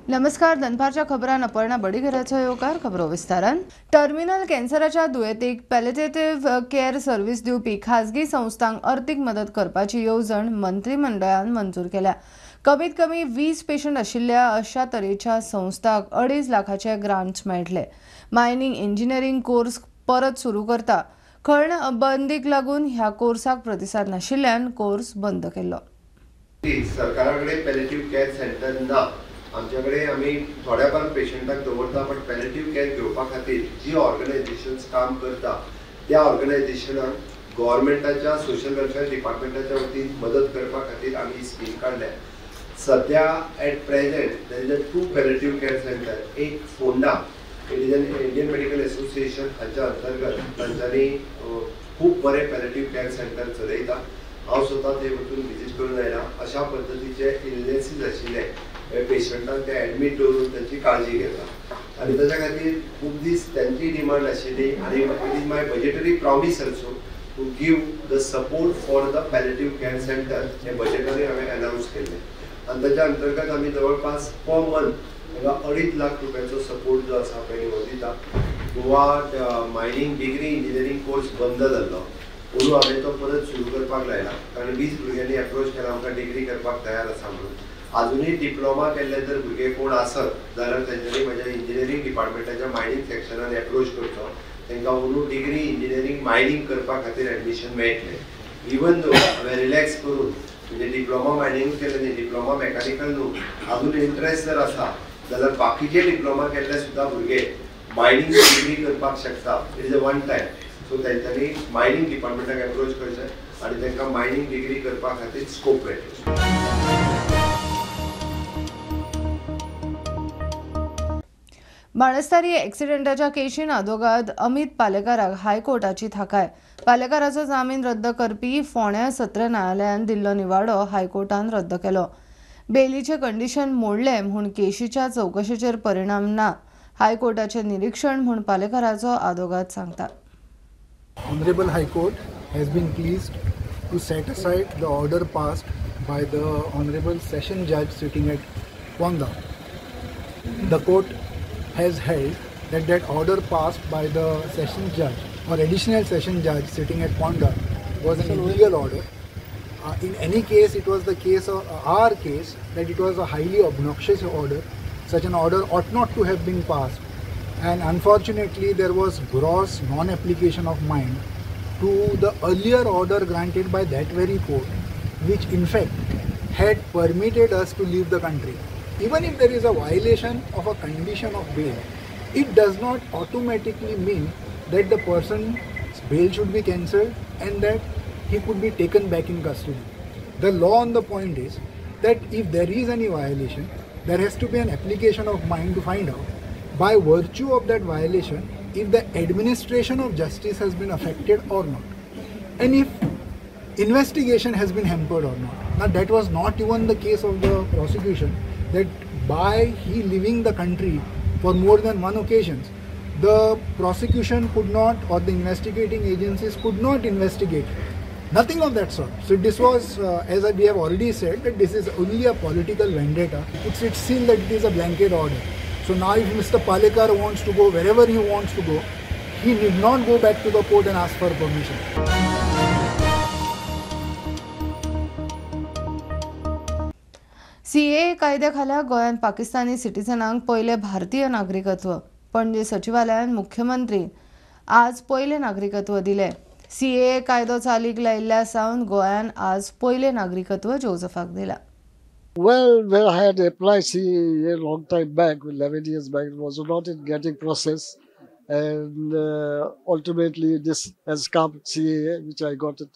नमस्कार, दनपारच्या खबरान अपर्णा बडीघराचो येवकार. खबरो विस्तारान. टर्मिनल कॅन्सराच्या दुयेंतीक पॅलेटेटिव्ह केअर सर्व्हिस दिवपी खाजगी संस्थांक अर्थीक मदत करपाची येवजण मंत्रिमंडळान मंजूर केल्या. कमीत कमी 20 पेशंट आशिल्ल्या अशा तरेच्या संस्थांक 2.5 लाखाचे ग्रांट्स मेळटले. मायनिंग इंजिनिअरिंग कोर्स परत सुरू करता. खण बंदीक लागून ह्या कोर्साक प्रतिसाद नाशिल्ल्यान कोर्स बंद केल्लो. सरकाराकडे पॅलेटिव्ह केअर सेंटर ना. आमच्याकडे आमी थोड्या फार पेशंटाक दवरता, बट पॅलेटिव्ह केअर घेवपा खातीर जी ऑर्गनायझेशन्स काम करता त्या ऑर्गनायझेशनाक गव्हर्मेंटाच्या सोशल वेलफेअर डिपार्टमेंटाच्या वतीन मदत करपा खातीर आमी ही स्कीम काडल्या. सद्या at present there is a 2 palliative care centre. एक Ponda, it is an Indian medical association हाच्या अंतर्गत तांच्यांनी खूब बरें पॅलेटिव्ह केअर सेंटर चलयता. हांव स्वता थंय वचून विजीट करून आयला. अशा पद्दतीचे इलनेसीस आशिल्ले पेशंटांक ते एडमीट दवरून तांची काळजी घेता आनी ताच्या खातीर खूब दीस तांची डिमांड आशिल्ली आनी it is my budgetary promise also to give the support for the palliative care centre. हें बजेटानूय हांवें अनावन्स केल्लें आनी ताच्या अंतर्गत आमी जवळपास पर मंथ ताका 2.5 लाख रुपयांचो सपोर्ट जो आसा पळय हो दिता. Goa mining degree engineering course बंद जाल्लो, अंदू हांवें तो परत सुरू करपाक लायला, कारण 20 भुरग्यांनी एप्रोच केला आमकां डिग्री करपाक तयार आसा म्हणून. अजुनूय डिप्लोमा केल्ले जर भुरगे कोण आसत जाल्यार तेंच्यांनी म्हज्या इंजिनियरींग डिपार्टमेंटाच्या मायनींग सेक्शनान एप्रोच करचो. तांकां अंदू डिग्री इंजिनियरींग मायनींग करपा खातीर एडमिशन मेळटलें. इवन दो हांवें रिलॅक्स करून म्हणजे डिप्लोमा मायनींग केलें न्ही, डिप्लोमा मॅकानिकल न्हू, अजून इंट्रस्ट जर आसा जाल्यार बाकीचे डिप्लोमा केल्ले सुद्दां भुरगे मायनींग डिग्री करपाक शकता. It is a one time. So तेंच्यांनी मायनींग डिपार्टमेंटाक एप्रोच करचें आनी तांकां मायनींग डिग्री करपा खातीर स्कोप मेळटलो. बाणस्तारी एक्सिडेंटाच्या केशीन आदोगाद अमित पालेकाराक हायकोर्टाची थाकाय. पालेकाराचो जामीन रद्द करपी फोंड्या सत्र न्यायालयान दिल्लो निवाडो हायकोर्टान रद्द केलो. बेलीचें कंडिशन मोडलें म्हूण केशीच्या चवकशेचेर परिणाम ना, हायकोर्टाचें निरीक्षण म्हूण पालेकाराचो आदोगाद सांगता. Honorable High Court has been pleased to set aside the order passed by the Honorable Session Judge sitting at Ponda. The court has held that that order passed by the Session Judge or Additional Session Judge sitting at Ponda was an illegal order. In any case, it was the case of our case that it was a highly obnoxious order. Such an order ought not to have been passed. And unfortunately, there was gross non-application of mind to the earlier order granted by that very court, which in fact had permitted us to leave the country. Even if there is a violation of a condition of bail, it does not automatically mean that the person's bail should be cancelled and that he could be taken back in custody. The law on the point is that if there is any violation, there has to be an application of mind to find out by virtue of that violation if the administration of justice has been affected or not, and if investigation has been hampered or not. Now that was not even the case of the prosecution, that by he leaving the country for more than one occasions, the prosecution could not, or the investigating agencies could not investigate. Nothing of that sort. So this was, as we have already said, that this is only a political vendetta. It's seen that it is a blanket order. So now if Mr. Palekar wants to go wherever he wants to go, he need not go back to the court and ask for permission. CAA कायद्याखाला गोंयांत पाकिस्तानी सिटीजनांक पयलें भारतीय नागरिकत्व. पणजे सचिवालयान मुख्यमंत्री आज पयलें नागरिकत्व दिलें. CAA कायदो चालीक लायिल्ल्या सावन गोंयान आज पयलें नागरिकत्व जोसेफाक दिलां. Well, when I had applied CAA a long time back, 11 years back, it was not in getting process, and ultimately this has come, CAA, which I got it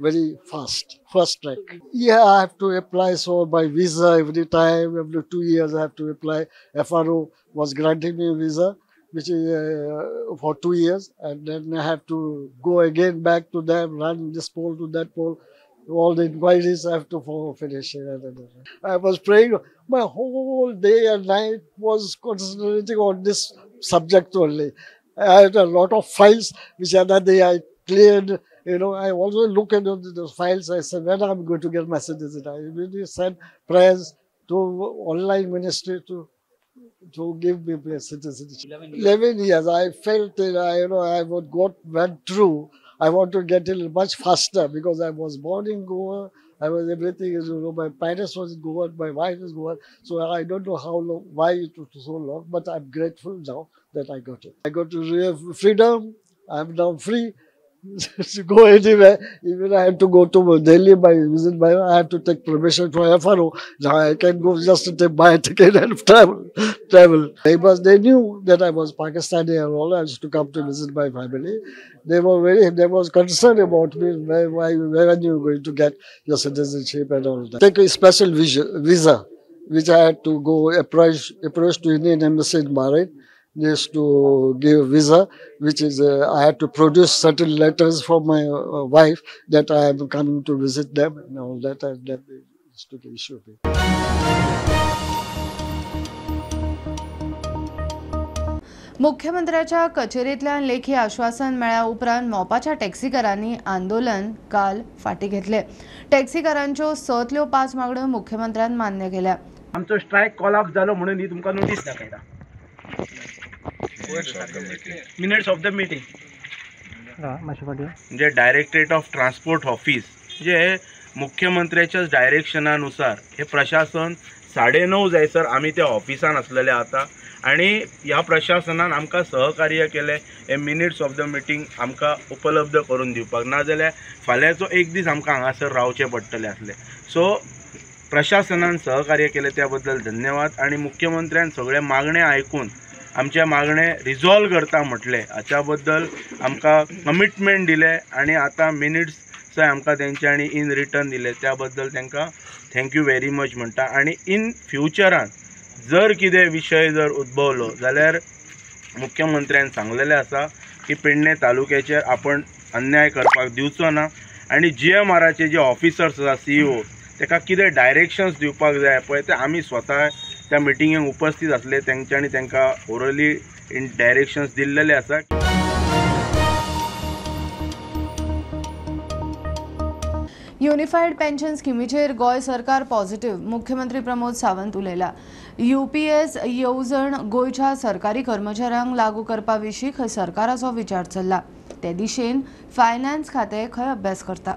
very fast, first track. Yeah, I have to apply for my visa every time, every 2 years I have to apply. FRO was granting me a visa, which is for 2 years, and then I have to go again back to them, run this poll to that poll. All the inquiries I have to finish. I was praying, my whole day and night was concentrating on this subject only. I had a lot of files, which other day I cleared. You know, I also look at those files. I said, when I'm going to get my citizenship? I immediately sent prayers to online ministry to to give me my citizenship. 11 years. I felt that I would went through. I want to get it much faster because I was born in Goa. I was everything is, my parents was in Goa, my wife is Goa. So I don't know how long, why it took so long, but I'm grateful now that I got it. I got to freedom. I'm now free to go anywhere. Even I have to go to Delhi, visit my, I have to take permission from FRO. Now I can go just to buy a ticket and travel. Neighbors, they knew that I was Pakistani and all. I used to come to visit my family. They were they was concerned about me, where are you going to get your citizenship and all that. Take a special visa, which I had to go approach to Indian Embassy in Bahrain. Is to give visa, which is I had to produce certain letters from my wife that I am coming to visit them and all that, and that is to the issue. मुख्यमंत्र्याच्या कचेरीतल्यान लेखी आश्वासन मेळ्ळ्या उपरांत मोपाच्या टॅक्सीकारांनी आंदोलन काल फाटी घेतले. टॅक्सीकारांच्यो 6 5 मागण्यो मुख्यमंत्र्यान मान्य केल्या. आमचो स्ट्रायक कॉल ऑफ जालो म्हणून ही तुमकां नोटीस दाखयता. Minutes of the meeting म्हणजे डायरेक्टरेट ऑफ ट्रान्सपोर्ट ऑफिस जे मुख्यमंत्र्याच्याच डायरेक्शनानुसार हे प्रशासन 9:30 जायसर आमी त्या ऑफिसान आसलेले आता आनी ह्या प्रशासनान आमकां सहकार्य केलें हे मिनिट्स ऑफ the meeting आमकां उपलब्ध करून दिवपाक, नाजाल्यार फाल्यांचो एक दीस आमकां हांगासर रावचें पडटलें आसलें. सो प्रशासनान सहकार्य केलें त्या बद्दल धन्यवाद आनी मुख्यमंत्र्यान सगळे मागणे आयकून आमचे मागणे रिजॉल्व करता म्हटलें हाच्या बद्दल आमकां कमिटमेंट दिलें आनी आतां मिनिट्स आमकां तेंच्यांनी इन रिटर्न दिले त्या बद्दल तांकां thank you very much म्हणटा. आनी इन फ्युचरान जर कितें विशय जर उद्भवलो जाल्यार मुख्यमंत्र्यान सांगलेलें आसा की पेडणे तालुक्याचेर आपण अन्याय करपाक दिवचो ना आनी GMRाचे जे ऑफिसर्स आसा CEO ताका कितें डायरेक्शन्स दिवपाक जाय पळय ते आमी स्वता त्या मिटिंगेक उपस्थित आसले तेंच्यांनी तांकां ओरली इन डायरेक्शन्स दिल्लेले आसा. युनिफाईड पेन्शन स्किमीचेर गोंय सरकार पॉझिटिव्ह, मुख्यमंत्री प्रमोद सावंत उलयला. UPS येवजण गोंयच्या सरकारी कर्मचाऱ्यांक लागू करपा विशीं खंय सरकाराचो विचार चल्ला, ते दिशेन फायनान्स खातें खंय अभ्यास करता.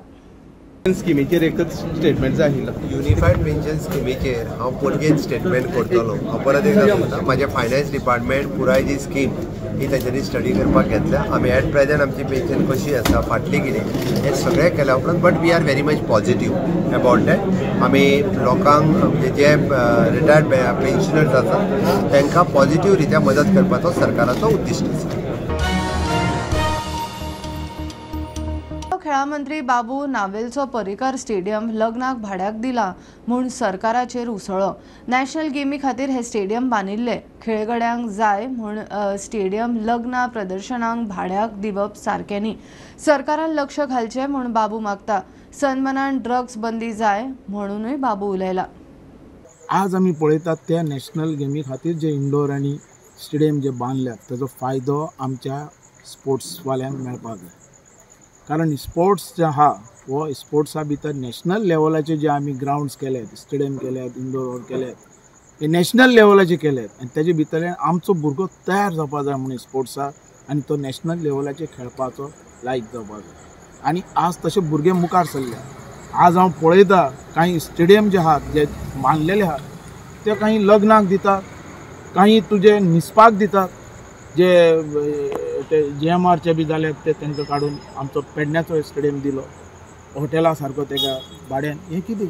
स्किमीचेर एकच स्टेटमेंट जाय आशिल्लो. युनिफायड पेन्शन स्किमीचेर हांव पणजेन स्टेटमेंट करतलो. हांव परत एकदां सांगता, म्हाजें फायनान्स डिपार्टमेंट पुराय जी स्कीम ही तांच्यांनी स्टडी करपाक घेतल्या. आमी एट प्रेजेंट आमची पेन्शन कशी आसा, फाटली कितें हें सगळें केल्या उपरांत, but we are very much positive about that. आमी लोकांक म्हणजे जे रिटायर्ड पेन्शनर्स आसा तांकां पॉझिटिव्ह रित्या मदत करपाचो सरकाराचो उद्दिश्ट आसा. खेळा मंत्री बाबू नावेलचो पर्रीकार स्टेडियम लग्नाक भाड्याक दिला म्हूण सरकाराचेर उसळ्ळो. नॅशनल गेमी खातीर हे स्टेडियम बांदिल्ले, खेळगड्यांक जाय म्हूण स्टेडियम लग्ना प्रदर्शनांक भाड्याक दिवप सारकें न्ही, सरकारान लक्ष घालचें म्हूण बाबू मागता. सन्मानान ड्रग्स बंदी जाय म्हणूनय बाबू उलयला. आज आमी पळयतात त्या नॅशनल गेमी खातीर जे इंडोर आनी स्टेडियम जे बांदल्यात ताजो फायदो आमच्या स्पोर्ट्सवाल्यांक मेळपाक जाय. कारण स्पोर्ट्स जे आहा हो स्पोर्ट्सा भितर नॅशनल लेवलाचे जे आमी ग्रावंड्स केल्यात, स्टेडियम केल्यात, इंडोर हॉल केल्यात, हे नॅशनल लेवलाचे केल्यात आनी तेजे भितरल्यान आमचो भुरगो तयार जावपा जाय म्हणून स्पोर्ट्साक आनी तो नॅशनल लेवलाचेर खेळपाचो लायक जावपा जाय. आनी आज तशे भुरगे मुखार सरल्या. आज हांव पळयता कांय स्टेडियम जे आहात जे बांदलेले आहात ते कांय लग्नाक दितात, कांय तुजे न्हिसपाक दितात, जे ते GMRचे बी जाल्यार ते तांकां काडून आमचो पेडण्याचो स्टेडियम दिलो हॉटेला सारको तेका भाड्यान. हें कितें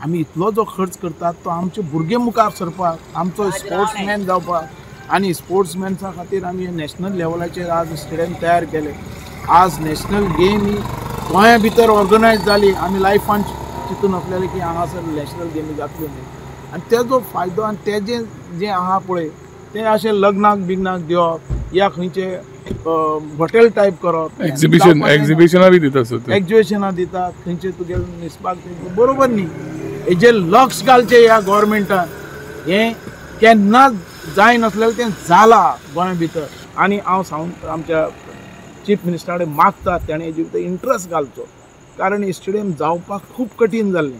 आमी इतलो जो खर्च करतात तो आमचे भुरगे मुखार सरपाक, आमचो स्पोर्ट्समॅन जावपाक आनी स्पोर्ट्समॅन्सा खातीर आमी नॅशनल लेवलाचेर आज स्टेडियम तयार केले. आज नॅशनल गेम ही गोंया भितर ऑर्गनायज जाली. आमी लायफान चिंतून आसलेले की हांगासर नॅशनल गेमी जातल्यो न्ही, आनी तेजो फायदो आनी तेजें जें आहा पळय तें अशें लग्नाक बिग्नाक दिवप या खंयचे हॉटेल टायप करप, एक्झिबिशनां बी दितात, एक्झिबिशनां दितात खंयचे तुगे न्हिसपाक बरोबर न्ही. हेजेर लक्ष घालचें ह्या गोवोरमेंटान. हें केन्नाच जायनासलेलें तें जालां गोंया भितर. आनी हांव सांग आमच्या चीफ मिनिस्टरा कडेन मागता तेणें हेजे भितर इंट्रस्ट घालचो, कारण स्टेडियम जावपाक खूब कठीण जाल्लें.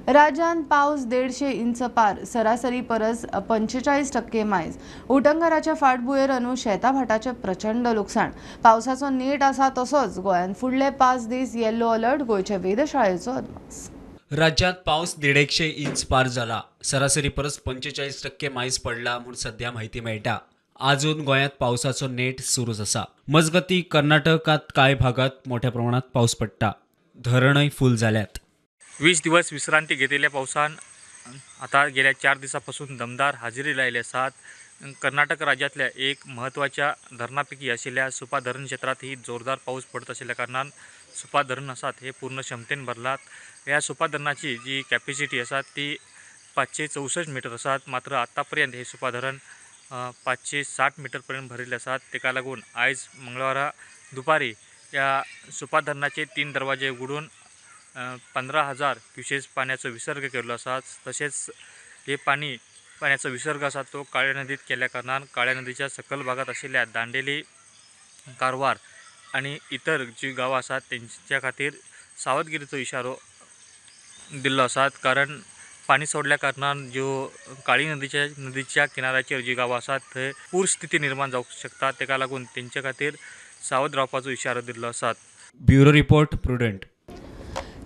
राज्यांत पावस 150 इंच पार, सरासरी परस 45% मायज. उटंगाराच्या फाटभुंयेर अंदू शेताभाटाचें प्रचंड लुकसाण. पावसाचो नेट आसा तसोच गोंयांत फुडले 5 दीस येल्लो अलर्ट, गोंयच्या वेधशाळेचो अदमास. राज्यांत पावस 150 इंच पार जाला. सरासरी परस 45% मायज पडला म्हूण सध्या म्हायती मेळटा. आजून गोंयांत पावसाचो नेट सुरूच आसा. मजगती कर्नाटकांत कांय भागात मोठ्या प्रमाणात पावस पडटा. धरणय फूल जाल्यात. 20 दिवस विश्रांती घेतिल्ल्या पावसान आता गेल्या 4 दिसांपासून दमदार हाजेरी लायली आसात. कर्नाटक राज्यांतल्या एक म्हत्वाच्या धरणापैकी आशिल्ल्या सुपा धरण क्षेत्रात ही जोरदार पाऊस पडत आशिल्ल्या कारणान सुपा धरण आसात हे पूर्ण क्षमतेन भरलात. ह्या सुपा धरणाची जी कॅपॅसिटी आसा ती 564 मीटर आसात. मात्र आतापर्यंत हे सुपा धरण 560 मीटरपर्यंत भरिल्ले आसात. ताका लागून आयज मंगळवारा दुपारी या सुपा धरणाचे 3 दरवाजे उघडून 15,000 क्युसेस पाण्याचो विसर्ग केल्लो आसा. तशेंच हे पाण्याचो विसर्ग आसा तो काळ्या नदीत केल्या कारणान काळ्या नदीच्या सकल भागात आशिल्ल्या दांडेली, कारवार आनी इतर जी गांवां आसात तेंच्या खातीर सावधगिरीचो इशारो दिल्लो आसा. कारण पाणी सोडल्या कारणान ज्यो काळी नदीच्या किनाऱ्याचेर जी गांवां आसात थंय पूर स्थिती निर्माण जावंक शकता. ताका लागून तेंच्या खातीर सावध रावपाचो इशारो दिल्लो आसा. Bureau report, Prudent.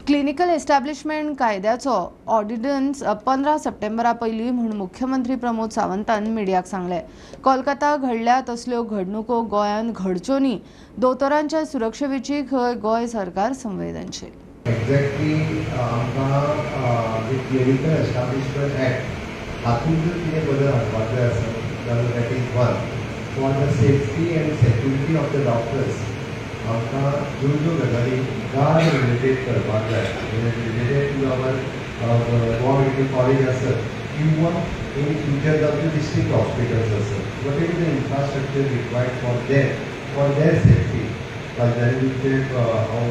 Clinical establishment कायद्याचो ऑर्डिनन्स 15 सप्टेंबरा पयलीं म्हूण मुख्यमंत्री प्रमोद सावंतान मिडियाक सांगलें. कोलकाता घडल्या तसल्यो घडणुको गोंयांत घडच्यो न्ही, दोतोरांच्या सुरक्षे विशीं खंय गोंय सरकार संवेदनशील. एक्झॅक्टली आमकां क्लिनिकल एस्टाब्लिशमेंट ॲक्ट हातूंत जर कितें बदल हाडपाक जाय आसत जाल्यार that is one for the safety and security of the doctors. आमकां ज्यो ज्यो गजाली गार्ड रिलेटेड करपाक जाय, related to our Goa medical college आसत किंवा इन फ्युचर जावं डिस्ट्रिक्ट हॉस्पिटल्स आसत, whatever the infrastructure required for them for their safety. जाल्यार तुमचे हांव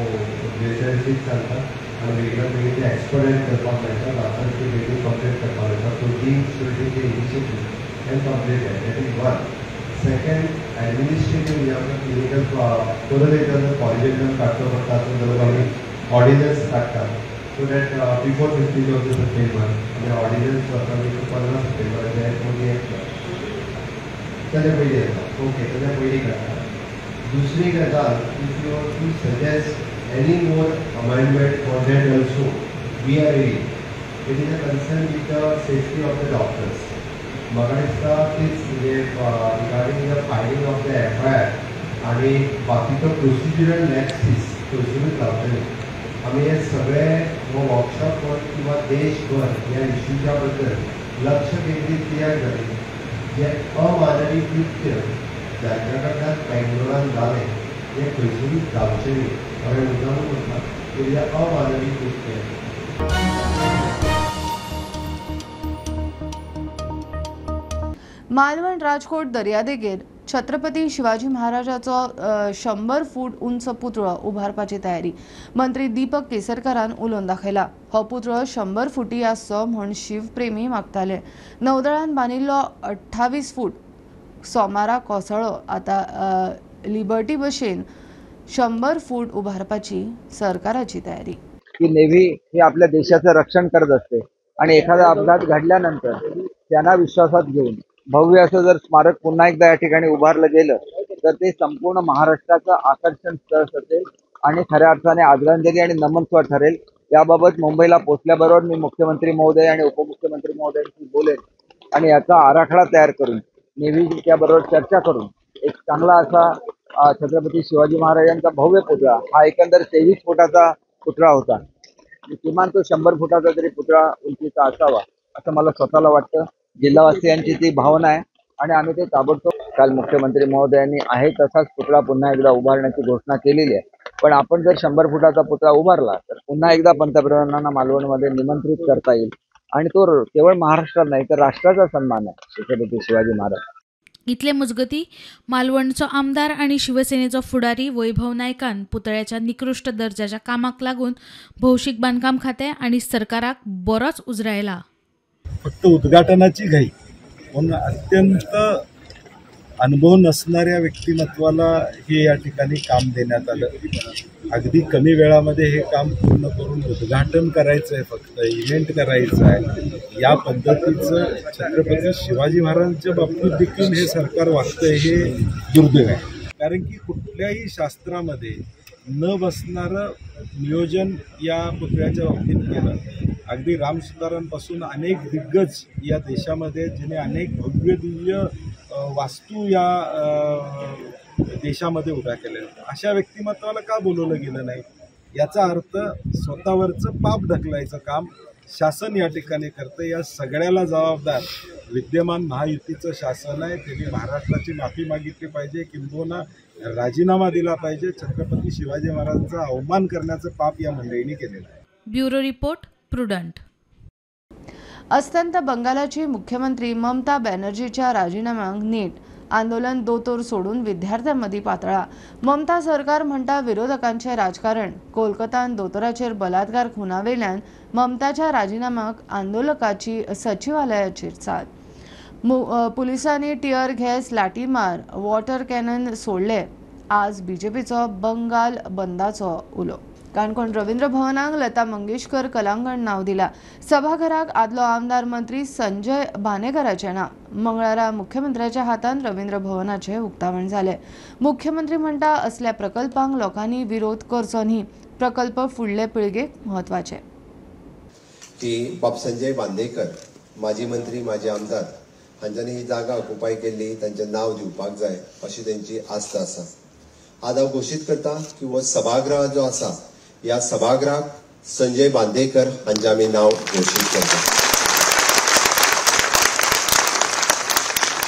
ग्रेजुएसीक सांगता आनी बेगीन बेगीन ते एक्सपर्टायज करपाक मेळटा, डॉक्टर ते बेगीन कंप्लीट करपाक मेळटा. So dean should take the initiative and complete that. That is one. Second, administrative म्हणजे आमकां क्लिनिकल परत एकदां जर कॉलेजींतल्यान काडचो पडटा आसत जाल्यार आमी ऑर्डिनन्स काडटा so that before 15 of the September आमी ऑर्डिनन्स करता 15 सप्टेंबराचे पयलीं येतलो, ताच्या पयलीं येता, ओके, ताच्या पयलीं काडटा. दुसरी गजाल, if you want to suggest any more amendment for that also we are ready. It is a concern with the safety of the doctors. म्हाका दिसता तीच म्हणजे regarding the filing of the FIR आनी बाकीचो प्रोसिज्युरल लॅप्सीस थंयसरूच जावतले. आमी हे सगळे हो वर्कशॉप कर किंवा देशभर ह्या इश्यूच्या बद्दल लक्ष केंद्रीत कित्याक जालें, जें अमानवी कृत्य जांच्या कडल्यान बेंगलोरान जालें तें खंयसरूच जावचें न्ही. हांवें मुद्दामूच म्हटलां की हें अमानवी कृत्य. मालवण राजकोट दर्यादेगेर छत्रपती शिवाजी महाराजाचो 100 फूट उंच पुतळो उबारपाची तयारी मंत्री दीपक केसरकरान उलोवन दाखयला. हो पुतळो 100 फुटी आसचो म्हूण शिवप्रेमी मागताले. नौदळान बांदिल्लो 28 फूट सोमारा कोसळो आतां लिबर्टी भशेन 100 फूट उबारपाची सरकाराची तयारी. की नेव्ही ही आपल्या देशाचं रक्षण करत असते आणि एखादा अपघात घडल्यानंतर त्यांना विश्वासात घेऊन भव्य असं जर स्मारक पुन्हा एकदा या ठिकाणी उभारलं गेलं तर ते संपूर्ण महाराष्ट्राचं आकर्षण स्थळ असेल आणि खऱ्या अर्थाने आदरांजली आणि नमनस्वर ठरेल. याबाबत मुंबईला पोहोचल्याबरोबर मी मुख्यमंत्री महोदय आणि उपमुख्यमंत्री महोदयांशी बोलेन आणि याचा आराखडा तयार करून नेव्हीच्या बरोबर चर्चा करून एक चांगला असा छत्रपती शिवाजी महाराजांचा भव्य पुतळा, हा एकंदर 23 फुटाचा पुतळा होता, किमान तो 100 फुटाचा तरी पुतळा उंचीचा असावा असं मला स्वतःला वाटतं. जिल्हावासियांची ती भावना आहे आणि आम्ही ते ताबडतोब काल मुख्यमंत्री महोदयांनी आहे तसाच पुतळा पुन्हा एकदा उभारण्याची घोषणा केलेली आहे. पण आपण जर 100 फुटाचा पुतळा उभारला तर पुन्हा एकदा पंतप्रधानांना मालवणमध्ये निमंत्रित करता येईल आणि तो केवळ महाराष्ट्रात नाही तर राष्ट्राचा सन्मान आहे छत्रपती शिवाजी महाराज. इतले मजगती मालवणचो आमदार आनी शिवसेनेचो फुडारी वैभव नायकान पुतळ्याच्या निकृष्ट दर्जाच्या कामाक लागून भौशीक बांदकाम खातें आनी सरकाराक बरोच उजरायला. फक्त उद्घाटनाची घाई म्हणून अत्यंत अनुभव नसणाऱ्या व्यक्तिमत्वाला हे या ठिकाणी काम देण्यात आलं। अगदी कमी वेळामध्ये हे काम पूर्ण करून उद्घाटन करायचं आहे, फक्त इव्हेंट करायचं आहे, या पद्धतीचं छत्रपती शिवाजी महाराजांच्या बाबतीत देखील हे सरकार वागतंय हे दुर्दैव आहे। कारण की कुठल्याही शास्त्रामध्ये न बसणारं नियोजन या पुतळ्याच्या बाबतीत केलं। अगदी रामसुतारांपासून अनेक दिग्गज या देशामध्ये जिने अनेक भव्य दिव्य वास्तू या देशामध्ये उभ्या केल्या, अशा व्यक्तिमत्वाला का बोलवलं गेलं नाही? याचा अर्थ स्वतःवरचं पाप ढकलायचं काम शासन या ठिकाणी करतं। या सगळ्याला जबाबदार विद्यमान महायुतीचं शासन आहे। त्यांनी महाराष्ट्राची माफी मागितली पाहिजे, किंबहुना राजीनामा दिला पाहिजे। छत्रपती शिवाजी महाराजांचा अवमान करण्याचं पाप या मंडळींनी केलेलं आहे। Bureau report, Prudent. अस्तंत बंगालाची मुख्यमंत्री ममता बॅनर्जीच्या राजीनाम्याक नीट आंदोलन दोतोर सोडून विद्यार्थ्यांमध्ये पातळा। ममता सरकार म्हणटा विरोधकांचे राजकारण। कोलकातान दोतोराचेर बलात्कार खुनावेल्यान ममताच्या राजीनाम्याक आंदोलकाची सचिवालयाचेर चाल। पुलिसांनी टियर गॅस, लाठीमार, वॉटर कॅनन सोडले। आज बीजेपीचो बंगाल बंदाचो उलो। काणकोण रवींद्र भवनाक लता मंगेशकर कलांगण नाव दिला। सभाघराक आदलो आमदार मंत्री संजय भानेकराचें नाव। मंगळारा मुख्यमंत्र्याच्या हातान रवींद्र भवनाचें उक्तावण जालें। मुख्यमंत्री म्हणटा असल्या प्रकल्पांक लोकांनी विरोध करचो न्ही, प्रकल्प फुडले पिळगेक म्हत्वाचे। की बाब संजय बांदेकर माजी मंत्री माजी आमदार हांच्यांनी ही जागा ऑक्युपाय केल्ली, तांचें नाव दिवपाक जाय अशी तांची आस्त आसा। आज हांव घोशीत करता की हो सभागृह जो आसा ह्या सभागृहाक संजय बांदेकर हांचें आमी नांव घोशीत करता।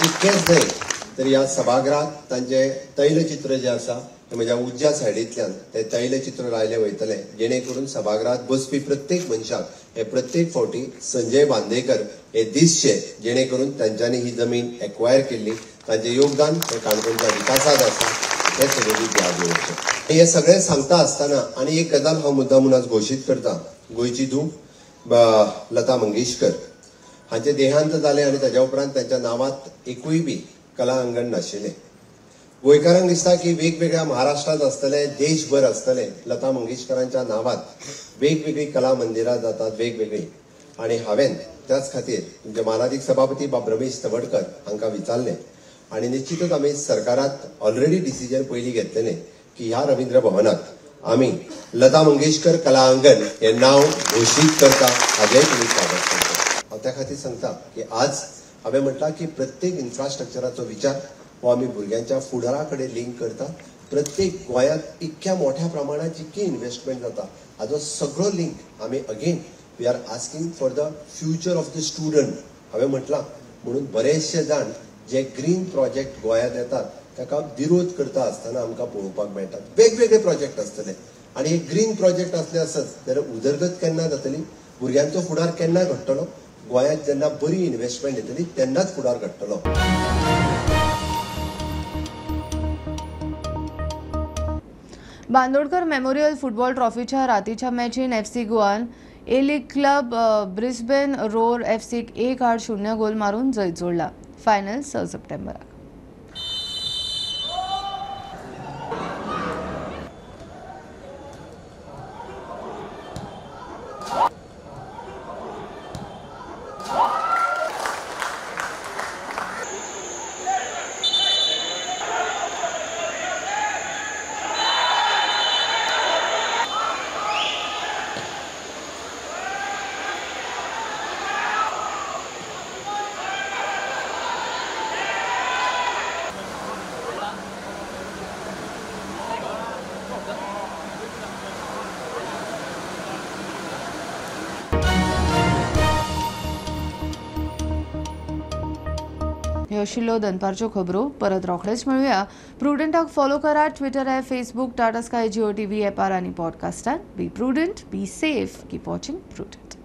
इतकेंच न्हय तर ह्या सभागृहात तांचें तैलचित्र जें आसा तें म्हज्या उजव्या सायडींतल्यान तें तैलचित्र लायलें वयतलें, जेणे करून सभागृहात बसपी प्रत्येक मनशाक हे प्रत्येक फावटी संजय बांदेकर हे दिसचे, जेणे करून तांच्यांनी ही जमीन एक्वायर केल्ली, तांचें योगदान हें काणकोणच्या विकासांत आसा हें सगळें याद दवरचें। हे सगळें सांगता आसतना आनी एक गजाल हांव मुद्दाम म्हूण आज घोशीत करता, गोंयची धूव लता मंगेशकर हांचें देहांत जालें आनी ताज्या उपरांत तांच्या नांवांत एकूय बी कला अंगण नाशिल्लें। गोंयकारांक दिसता की वेगवेगळ्या महाराष्ट्रांत आसतले, देशभर आसतले, लता मंगेशकरांच्या नांवांत वेगवेगळीं कला मंदिरां जातात वेगवेगळीं। आनी हांवें त्याच खातीर तुमचे मानादीक सभापती बाब रमेश तवडकर हांकां विचारलें आनी निश्चितच आमी सरकारांत ऑलरेडी डिसिजन पयलीं घेतलेलें की ह्या रवींद्र भवनाक आमी लता मंगेशकर कला अंगण हें नांव घोशीत करता, हाजेंय तुमी स्वागत करता। हांव त्या खातीर सांगता की आज हांवें म्हटलां की प्रत्येक इन्फ्रास्ट्रक्चराचो विचार हो आमी भुरग्यांच्या फुडारा कडेन लिंक करता। प्रत्येक गोंयांत इतक्या मोठ्या प्रमाणात जितकी इन्व्हेस्टमेंट जाता हाजो सगळो लिंक आमी again we are asking for the future of the student. हांवें म्हटलां म्हणून बरेचशे जाण जे ग्रीन प्रोजेक्ट गोंयांत येतात ताका विरोध करता आसतना आमकां पळोवपाक मेळटात। वेगवेगळे प्रोजेक्ट आसतले आनी हे ग्रीन प्रोजेक्ट आसले आसत जाल्यार उदरगत केन्ना जातली, भुरग्यांचो फुडार केन्ना घडटलो? गोंयांत जेन्ना बरी इन्व्हेस्टमेंट येतली तेन्नाच फुडार घडटलो। बांदोडकर मेमोरियल फुटबॉल ट्रॉफीच्या रातीच्या मॅचीन एफसी गोवान A league club Brisbane Roar एफसीक 1-0 गोल मारून जैत जोडला। फायनल 6 सप्टेंबराक। आशिल्ल्यो दनपारच्यो खबरो परत रोखडेच मेळुया। प्रुडंटाक फॉलो करा ट्विटर आहे, Facebook, Tata Sky, Jio TV ॲपार आनी पॉडकास्टार। Be prudent, be safe, keep watching Prudent.